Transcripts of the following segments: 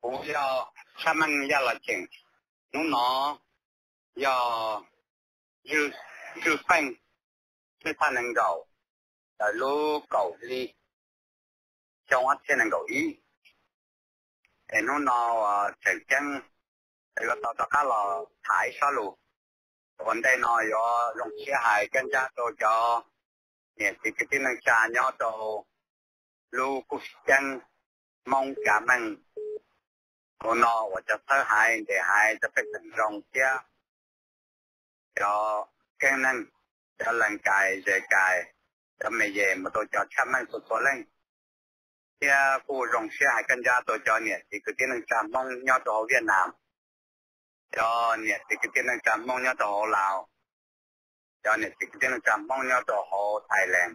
Kuv yog Tshaj Meej Yaj Los Cheem, hnub no yog zwj feej, twb thaj nees nkaum, lub kaum hli, xyoo ob txhiab nees nkaum ib. Es hnub no tseem ceeb yuav tau rov qab los tham ib sob lus. Ua ntej no yuav zoo siab hais kab ntsab rau cov niam txiv kwv tij neej tsa nyob rau lub kuj sib ceeb Hmoob Kav Meej. Ua no uas cov txhawb haiv ntes haiv cov pej xeem zoo thiab cov keeb neeg, cov lees kais zes kais, cov me yes mus rau cov Tshaj Meej txhua txhua leej, thiab kuj zoo siab hais kab ntsab rau cov niam txiv kwv tij neej tsa Hmoob nyob rau hauv Viaj Nam, cov niam txiv kwv tij neej tsa Hmoob nyob rau hauv Laus, cov niam txiv kwv tij neej tsa Hmoob nyob rau hauv Thailand,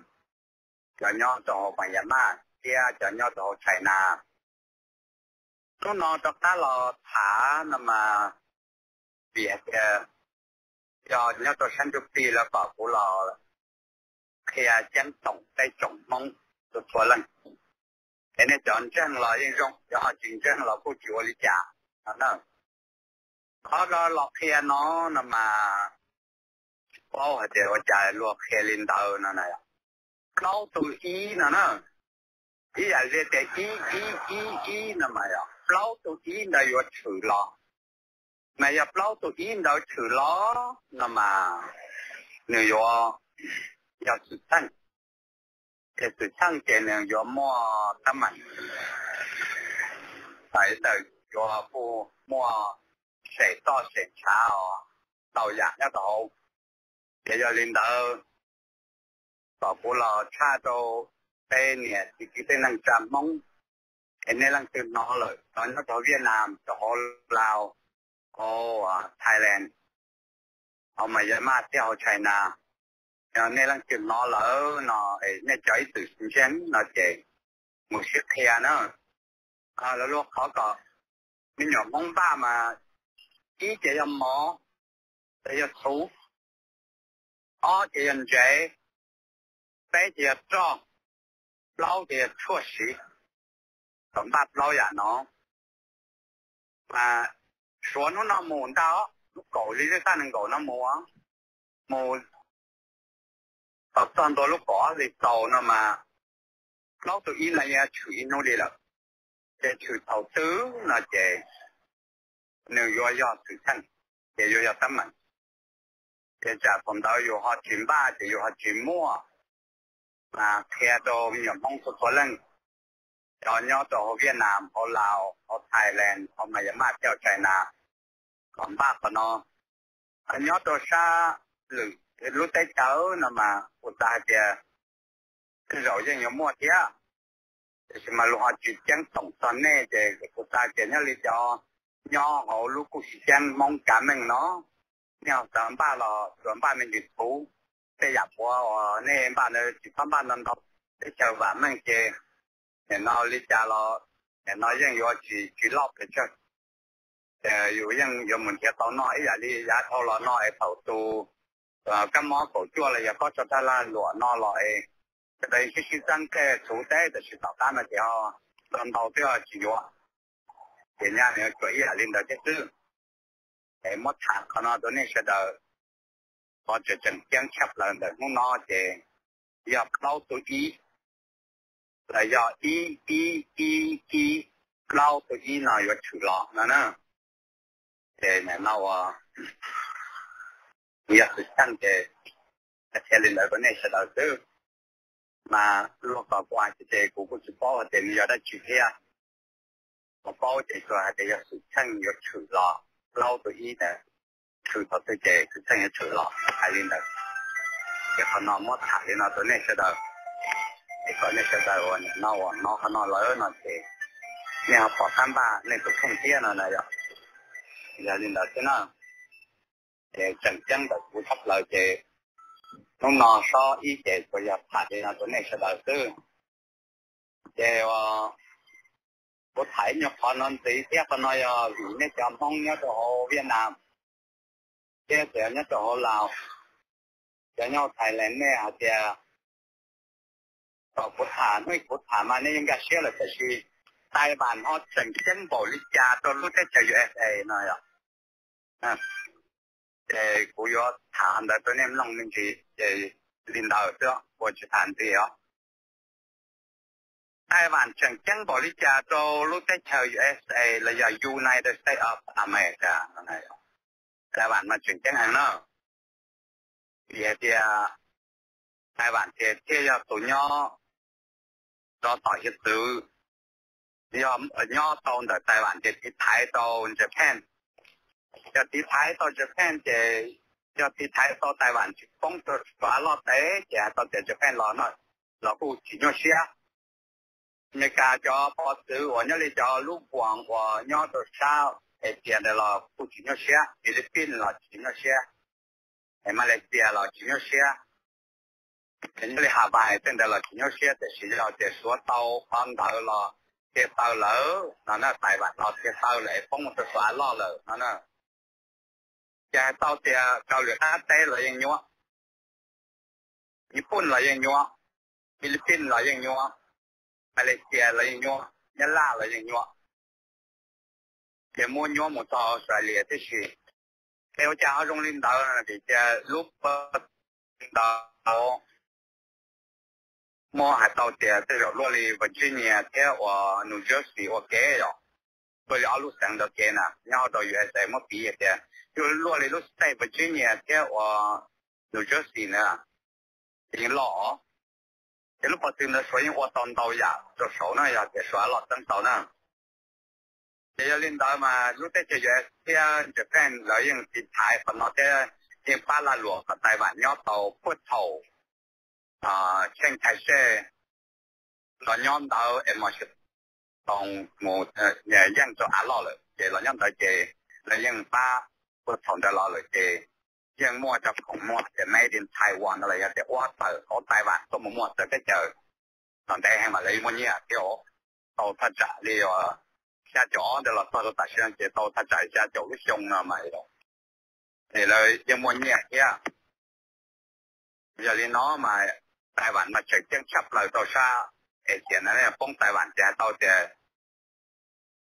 cov nyob rau hauv Myanmar thiab cov nyob rau hauv China. Hnub no rov qab los tham no mas vim hais tias yog nyob rau sab ntsuj plig lawv kom kuv los qhia ceeb toom peb tsoom Hmoob txhua txhua leej. Es nej cov ntseeg los yeej zoo, cov ho tsis ntseeg los kuj tsis ua li cas no na. Qhov los qhia no no mas tsis paub hais tias ua cas luag qhia li ntawd no na. Plaub tus ib no na, ib yam li tias ib ib ib ib no mas yog plaub tus ib ntawd yuav tshwm los, mas yog plaub tus ib ntawd tshwm los no mas nws yuav yog xwm txheej. Ces xwm txheej ces nws yuav muaj teeb meem, tawm yuav kuj muaj sem txoj sem ntshav os, ntau yam nyob rau hauv. Ces yog li ntawd, kom kuv los tshaj rau peb niam txiv kwv tij neej tsa Hmoob, es nej leej twg hnov lawm, cov nyob rau hauv Viaj Nam, rau hauv Laus, hauv Thailand, hauv Myanmar thiab hauv China, yog nej leej twg hnov lawm no, es nej cov ib txwm tsis ntseeg no ces mus sib qhia na. Lawv luag qhov kom me nyuam Hmoob npaj mas ib ces yog mov, ces yog txhuv, ob ces yog ntsev, peb ces yog roj, plaub ces yog tshuaj siv. Kom npaj plaub yam no mas suav hnub no mus ntag, lub kaum hli twb thaj nees nkaum no mus, mus kom txog ntua lub kaum ob hli tsaus no mas plaub tus ib no yeej tshwm ib hnub li lawm. Ces tshwm thaum twg no ces nws yuav yog xwm txheej, ces yuav yog teeb meem. Ces tsam thaum ntawd yus ho tsis npaj ces yus ho tsis muaj. Mas qhia rau me nyuam Hmoob txhua txhua leej, cov nyob rau hauv Viaj Nam, hauv Laus, hauv Thailand, hauv Myanmar thiab hauv China, kom npaj qhov no. Nyob rau sab lwm lub teb chaws no mas kuv xav hais tias tej zaum yeej yuav muaj thiab, tiam sis mas luag ho tsis ceeb toom txog nej ces kuv xav tias nyob li cov nyob hauv lub kuj sib ceeb Hmoob Kav Meej no, nej ho xav npaj los tsuas npaj me ntsis txhuv, tej yam puav uas nej npaj ntawd tsis txhob npaj ntau ntau. Teb chaws vam meej ces nim no li cas los nim no yeej yuav tsis tsis loj pes tsawg. Yus yeej yuav mus nrhiav tau noj ib yam li yav dhau los no es thaum tus kab mob kaum cuaj los yog kob tsov dab laj luam no los es sawv daws sib sib txeeb tej txhuv teb, tab sis tom qab no ces ho ntau ntau twb tsis yuav. Ces nyaj nws tsuas ib yam li ntawd thiab xwb. Es muab tham qhov no rau nej sawv daws, qhov tseem tseem ceeb tshaj plaws ntawm hnub no ces yog plaub tus ib, los yog ib ib ib ib, plaub tus ib no yuav tshwm los no na. Ces nim no uas yog xwm txheej ces qhia li ntawd rau nej sawv daws xwb. Mas luag kom kuv hais tias ces kuv kuj tsis paub hais tias nws yog dab tsi thiab. Kuv paub ces tsuas hais tias yog xwm txheej yuav tshwm los, plaub tus ib ntawd tshwm thaum twg ces xwm txheej yuav tshwm los, hais li ntawd. Ces qhov no muab tham li no rau nej sawv daws, es kom nej sawv daws uas nim no uas hnov qhov no lawm no ces nej ho pom qab npaj nej tus kheej thiab no na yom. Yog li ntawd xwb na. Ces tseem ceeb ntawm kuv tshaj plaws ces hnub no sob ib ces tsuas yog tham li no rau nej sawv daws xwb. Ces kuv tham ib nyuag qhov no ntxiv thiab, qhov no yog vim nej cov Hmoob nyob rau hauv Viaj Nam thiab cov nyob rau hauv Laus, cov nyob hauv Thailand, nej hais tias kom kuv tham, hnub kuv tham mas nej yeej nkag siab lawm, tiam sis Taiwan ho tseem ceeb npaum li cas rau lub teb chaws U S A no yog. Ces kuv yuav tham ntawd rau nej mloog me ntsis ces li ntawd xwb, kuv tsis tham ntxiv os. Taiwan tseem ceeb npaum li cas rau lub teb chaws U S A los yog United States of America no? Taiwan mas tseem ceeb heev na, vim hais tias Taiwan ces thiaj yog tus nyob rau tom hiav txwv, yog nyob tau ntawm Taiwan ces tiv thaiv tau Japan. Yog tiv thaiv tau Japan ces, yog tiv thaiv tau Taiwan tsis poob rau suav loj teb ces hais tau tias Japan los no los kuj tsis nyuaj siab. Amelikas cov pov txwv uas nyob li cov lub vuas uas nyob rau sab Asia ntawd los kuj tsis nyuaj siab, Philippines los tsis nyuaj siab, Malaysia los tsis nyuaj siab, nyob li Hawaii tej ntawd los tsis nyuaj siab, tiam sis yog tias suav tau qhov ntawd los tiv taw lawm no na, Taiwan los tiv taw lawm es poob mus rau suav loj lawm no na, ces hais tau tias Kaus Lim qab teb los yeej nyuaj, Nyij Pooj los yeej nyuaj, Philippines los yeej nyuaj, Malaysia los yeej nyuaj, Nyab Laj los yeej nyuaj, ces muab nyuaj mus txog Australia tib si. Es ua cas ho zoo li ntawd? Vim tias lub pawg ntawd muaj hais tau tias tej zaum luaj li Virginia thiab uas New Jersey ua ke yom, luaj li ob lub xeev ntawd ke na, nyob rau U S A muab piv hais tias luaj li lub state Virginia thiab uas New Jersey na yeej loj. Ces lub pov txwv ntawd suav yeej ua tau ntau yam rau saud na, yog tias suav loj txeeb tau na. Ces yog li ntawd mas lub teb chaws U S thiab Japan lawv yeej tiv thaiv qhov no thiab yeej pab lag luam kom Taiwan nyob tau puag thaum Chiang Kai-shek los nyob ntawd es Mao Zedong mus yeej rau av loj lawm ces los nyob ntawd ces lawv yeej pab puag thaum ntawd los lawm ces yeej muaj cov khoom muaj tias made in Taiwan no los yog tias ua tawm hauv Taiwan tuaj mus muag txawv teb chaws. Tom ntej heev mas lawv yeej muaj nyiaj thiab, tau thaj tsam li xya caum ob ntawd los txog rau tam sim no ces tau thaj tsam xya caum lub xyoo no mas es lawv yeej muaj nyiaj thiab. Yog li no mas Taiwan mas tseem ceeb tshaj plaws rau sab Asia na, poob Taiwan ces hais tau tias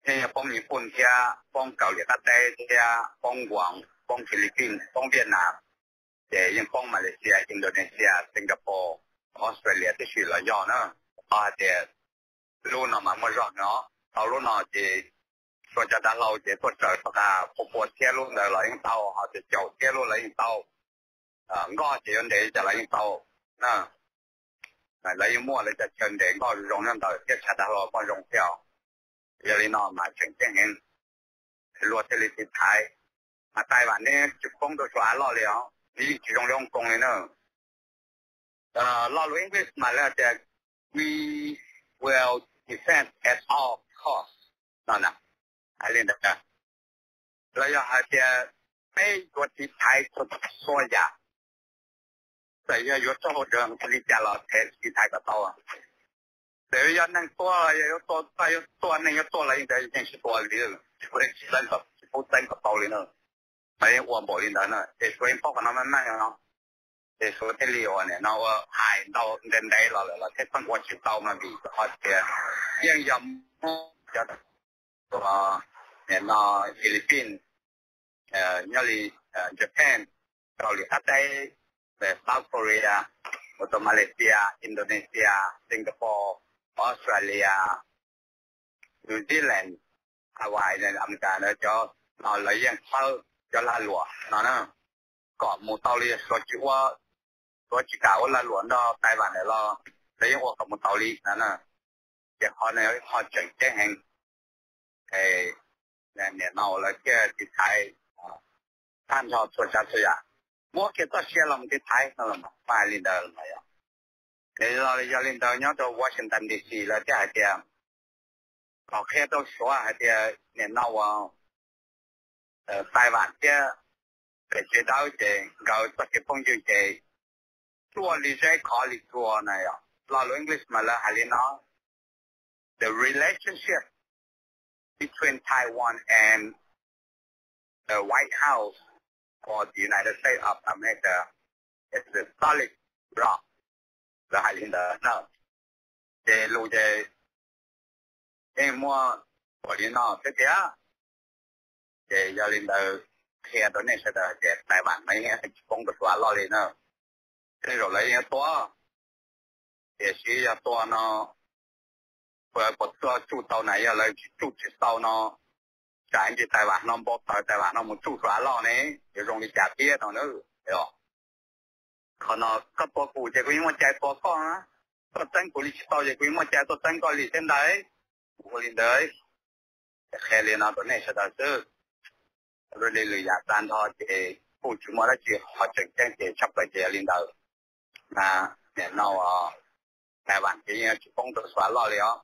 yeej poob Nyij Pooj thiab poob Kaus Lim qab teb thiab poob Guam, poob Philippines, poob Vietnam, ces yeej poob Malaysia, Indonesia, Singapore, Australia tib si los yog na. Qhov hais tias lub no mas muaj zog no, tau lub no ces suav cov dav hlau ces tuaj raws rov qab pua pua txhiab lub ntawd los yeej tau, ho tias caum txhiab lub los yeej tau. Nkoj ces yuav ntev cas los yeej tau na. Lawv yeej muaj lawv cov chaw ntev nkoj zoo nyob ntawd thiab tshav dav hlau nkoj zoo thiab. Yog li no mas tseem ceeb heev, luag thiaj li tiv thaiv. Mas Taiwan neb tsis poob rau suav av loj li os, nws yeej tsis zoo li Hong Kong li na. Lo lus English mas lawv hais tias we will defend at all cost no na. Hais li ntawd, los yog hais tias peb yuav tiv thaiv txhua yam, txawm yog yuav raug hau dawm li cas los tiv thaiv kom tau. Txawm yog neeg tuag, yog yuav tuag, yuav tuag, neeg yuav tuag los yeej ntawd yeej tsis tua li, tsis pub txeeb kom tau li na. Mas yeej ua npaum li ntawd na, ces suav yeej paub qhov no meej meej no, ces suav thiaj li ua nim no ua hais ntau ntev ntev los lawm los thiaj pheej ua tsis tau mas vim qhov tias yeej yog muaj cov nim no Philippines, nyob li Japan, Kaus Lim qab teb, South Korea, mus rau Malaysia, Indonesia, Singapore, Australia, New Zealand, Hawaii, America ntawd cov no lawv yeej txhawb cov lag luam no na, kom mus tau li suav tsis ua, suav tsis kam ua lag luam nrog Taiwan lawm los lawv yeej ua kom mus tau li no na. Ces qhov no ho tseem ceeb heev. Nim no lawv thiaj tiv thaiv tag nrho txhua tsav txhua yam, muab kiag txoj sia los mus tiv thaiv no los mas hais li ntawd los yog. Yog li ntawd nyob rau Washington D C lawv thiaj hais tias, kom qhia rau suav hais tias nim no uas Taiwan thiab pem tsev dawb ces nkawd txoj kev phooj ywg ces tuaj li zeb khov li txhua na yom. Lo lus English mas lawv hais li no, the relationship between Taiwan and the White House or the United States of America is a solid rock. Lawv hais li ntawd na. Ces lus ces yeej muaj ua li no thiab tiag. Ces yog li ntawd qhia rau nej sawv daws tias Taiwan no yeej tsis poob rau Suav loj li na. Tej zaum lawv yeej yuav tua, tiam sis yog tua no puas tsuaj tsuj tau na, yog lawv tsis tsuj tsis tau no, tsam ntsis Taiwan no npau taws Taiwan no mus tsuj Suav loj ne, yuav zoo li cas thiab no na. Qhov no koj tua kuv ces kuv yeej muaj cai tua koj, koj txeeb kuv li tsis tau ces kuv yeej muaj cai tuaj txeeb koj li thiab ntag. Kuv ua li ntawd, qhia li no rau nej sawv daws xwb. Ua li lwm yam tag nrho ces kuj tsis muaj dab tsi, qhov tseem ceeb ces tshaj plaws ces yog li ntawd. Nim no Taiwan ces yeej tsis poob rau Suav loj li os.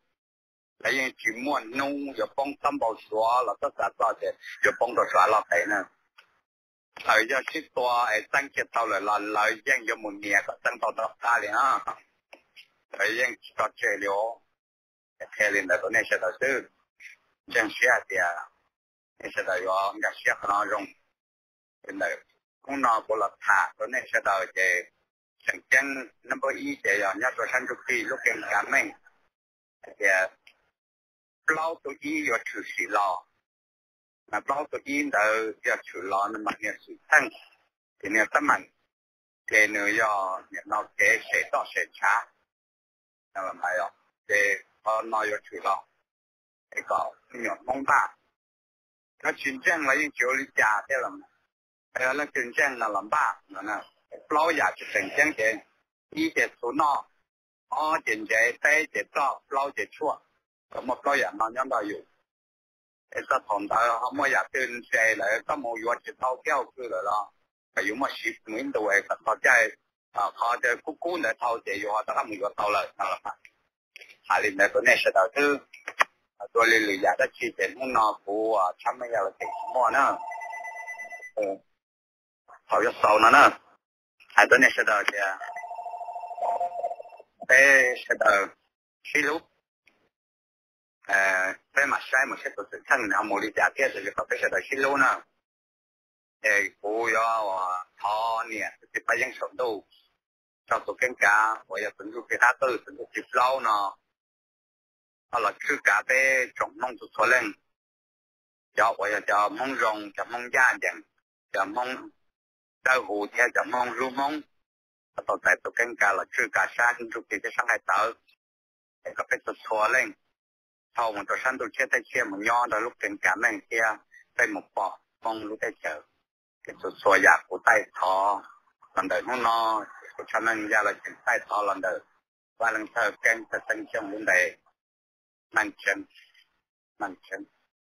Lawv yeej tsis muaj hnub yuav poob txhob npau suav los txhob xav txog tias yuav poob rau Suav loj pem na. Txawm yog sib tua es txeeb tsis tau lawm los lawv yeej yuav mus nias kom txeeb tau tom qab li na. Lawv yeej tsis tso tseg li os. Qhia li ntawd rau nej sawv daws xwb. Ntseeg siab hais tias nej sawv daws yuav nkag siab qhov no zoo. Li ntawd, hnub no kuv los tham rau nej sawv daws ces tseem ceeb number ib ces yog nyob rau sab ntsuj plig lub keeb kav meej hais tias plaub tug ib yuav tshwm sim los. Mas plaub tug ib ntawd yog tshwm los no mas niag xwm txheej, ces niag teeb meem, ces nws yog nim no kev sem toj sem tshav. Ces qhov no yuav tshwm los es kom me nyuam Hmoob npaj. Koj tsis ntseeg los yeej tsis ua li cas thiab los, leej twg ntseeg no los npaj no. Plaub yam tseem ceeb ces ib ces txhuv noj, ob ces ntsev, peb ces ploj, plaub ces tshuaj. Kom muaj plaub yam no nyob nrog yus. Es txog thaum ntawd ho muaj yam twg ntse lawm koj mus yuav tsis tau thiab hauv kws lawm los kom yus muaj siv mus ib ntus es kom txog caij qhov kub kub ntawd dhau ces yus ho rov qab mus yuav tau lawm no los mas. Hais li ntawd rau nej sawv daws xwb. Dua li lwm yam dab tsi ces hnub no kuv tshab meej yog los tseem tsis muaj na. Thaum yuav xaus no na, hais rau nej sawv daws tias peb sawv daws sib hlub, peb mam saib mus saib tus xwm txheej nws ho mus li cas thiab, tiam sis kom peb sawv daws sib hlub na. Es kuv yuav thov niam tus txiv Paj Yeeb saum ntuj, tso tus keeb kav uas yog tus ntsuj plig qab qwj, tus ntsuj plig plaub no, los tshwj kav peb tsoom Hmoob txhua txhua leej, cov uas yog cov Hmoob zoo, cov Hmoob ncaj ncees, cov Hmoob dawb huv thiab cov Hmoob hlub Hmoob. Tau txais tus keeb kav los tshwj kav sab ntsuj plig thiab sab nqaij tawv, es kom peb txhua txhua leej thauj mus rau sab ntuj tshiab teb tshiab mus nyob nrog lub keeb kav meej thiab peb mus pom Hmoob lub teb chaws. Ces txhua txhua yam kuv taij thov los ntawm hnub no, kuv tshab meej yog los tseem taij thov los ntawm Vaj Leej Thawj Keeb Thawj Xeeb Xyooj lub npe. Meej tseeb, meej tseeb.